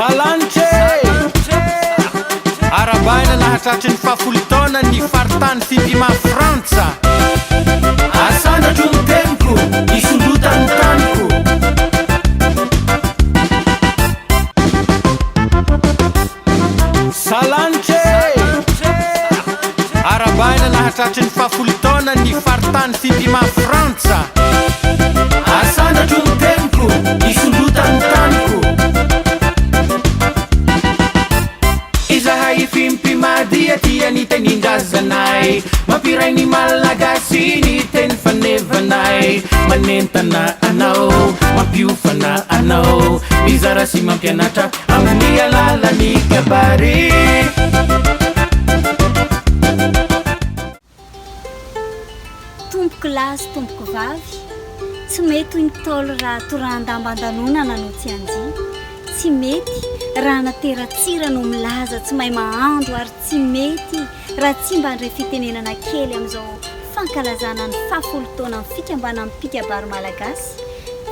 Salanitra e! Arabaina nahatratry ny fahafolo taona ny faritany Fipima Frantsa. Asandratro ny teniko, isondrotan'ny taniko. Salanitra e! Arabaina nahatratry ny fahafolo taona ny faritany Fipima Frantsa. Asandratro ny teniko, isondrotan'ny taniko. Izahay Fimpima dia tia ny tenin-drazanay, mampiray ny Malagasy ny teny fanevanay, manentana anao, mampiofana anao, mizara sy mampianatra amin'ny alalan'ny kabary. Tompoko lahy sy tompoko vavy, tsy mety hoy ny Ntaolo raha torahan-damba an-danonana no tsy handia, tsy mety raha natera-tsira no milaza tsy mahay mahandro ary tsy mety raha tsy mba handray fitenenana kely amin'izao fankalazana ny fahafolo taonan'ny fikambanan'ny mpikabary malagasy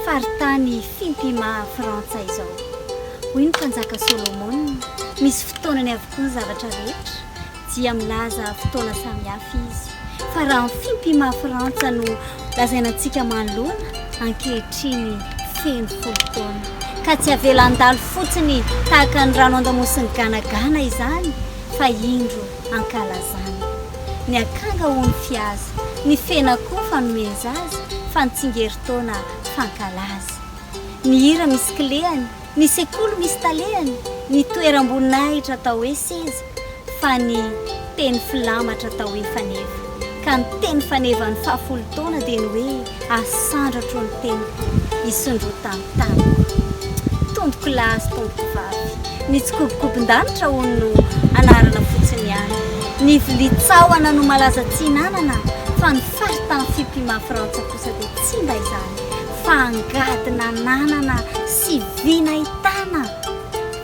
faritany Fimpima Frantsa izao. Hoy ny mpanjaka Solomona, misy fotoanany avokoa ny zavatra rehetra, dia milaza fotoana samihafa izy. Fa raha ny Fimpima Frantsa no lazaina antsika manoloana, ankehitriny feno folo taona. Ka tsy avela handalo fotsiny tahaka ny rano an-damosin'ny ganagana izany, fa indro ankalazana. Ny akanga hono fihaza, ny fen'akoho fanomezan-zaza, fa ny tsingerin-taona fankalaza. Ny hira misy kilehany, ny sekoly misy talehany, ny toeram-boninahitra atao hoe seza, fa ny teny filamatra atao hoe faneva. Ka ny teny fanevan'ny fahafolo taona dia ny hoe asandratro ny teniko, isondrotan'ny taniko. Tompoko lahy sy tompoko vavy, ny tsikobokobon-danitra hono no anarana fotsiny ihany. Ny vilia tsahona no malaza tsy hinanana, fa ny faritany Fipima Frantsa kosa dia tsy mba izany. Fa angady nananana sy vy nahitana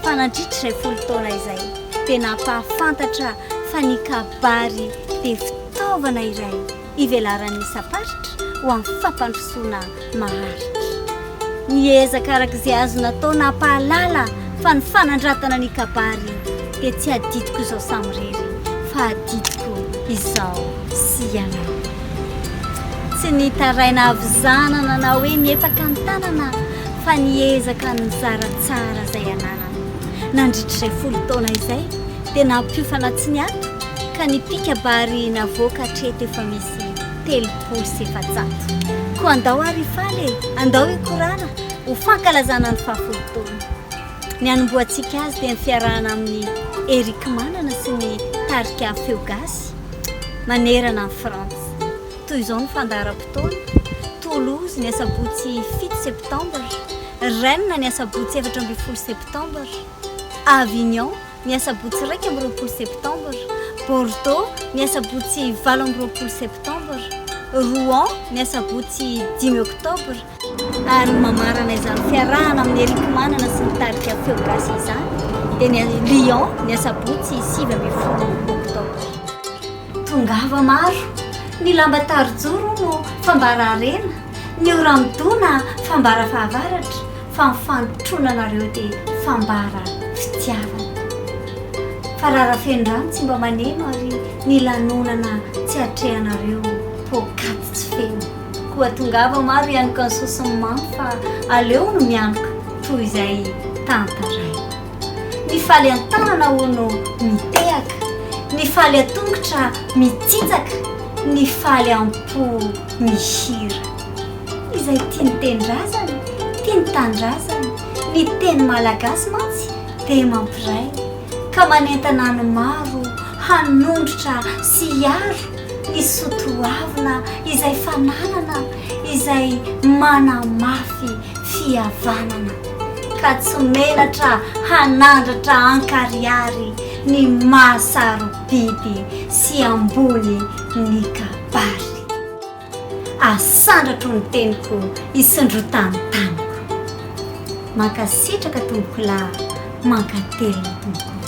fa nandritra izay folo taona izay dia nampahafantatra fa ny kabary dia fitaovana iray ivelaran'ny isam-paritra ho amin'ny fampandrosoana maharitra. Niezaka araka izay azo natao nampahalala fa ny fanandratana ny kabary dia tsy adidiko izao samirery fa adidiko izao sy ianao. Tsy nitaraina havizanana na hoe niepaka ny tanana fa niezaka nizara tsara izay ananana. Nandritra izay folo taona izay dia nampiofana tsy niato ka ny mpikabary navoaka hatreto efa misy 430. Koa andao ary hifaly e, andao hikorana ho fankalazana ny fahafolo taona. Ny hanombohantsika azy dia ny fiarahana amin'i Eric Manana sy ny tarika Feo Gasy manerana an'i Frantsa. Toy izao ny fandaharam-potoana, Toulouse ny asabotsy fito septambra, Rennes ny asabotsy 14 septambra, Avignon ny asabotsy 21 septambra, Bordeaux ny asabotsy 28 septambra, Rouen ny asabotsy dimy oktobra, Ary ny mamarana izany fiarahana amin'i Eric Manana sy ny tarika Feo Gasy izany dia ny Lyon ny asabotsy 19 oktobra. Tongava maro! Ny lamba tarijoro no fambara harena, ny ora-midona fambara fahavaratra, fa ny fanotrona anareo dia fambara fitiavana. Fa rara feno rano tsy mba maneno ary ny lanonana tsy atrehanareo poakaty tsy feno. Koa tongava maro hianoka ny sosin'ny mamy fa aleo no mianoka toy izay tantaraina. Ny faly an-tanana hono mitehaka, ny faly an-tongotra mitsinjaka, ny faly am-po mihira. Izay tia ny tenindrazany, tia ny tanindrazany, ny teny malagasy mantsy dia mampiray ka manentana ny maro hanondrotra sy hiaro ny soa toavina izay fananana izay manamafy fihavanana ka tsy menatra hanandratra ankarihary ny maha sarobidy sy ambony ny kabary. Asandratro ny teniko isondrotan'ny taniko. Mankasitraka tompokolahy, mankatelina tompoko.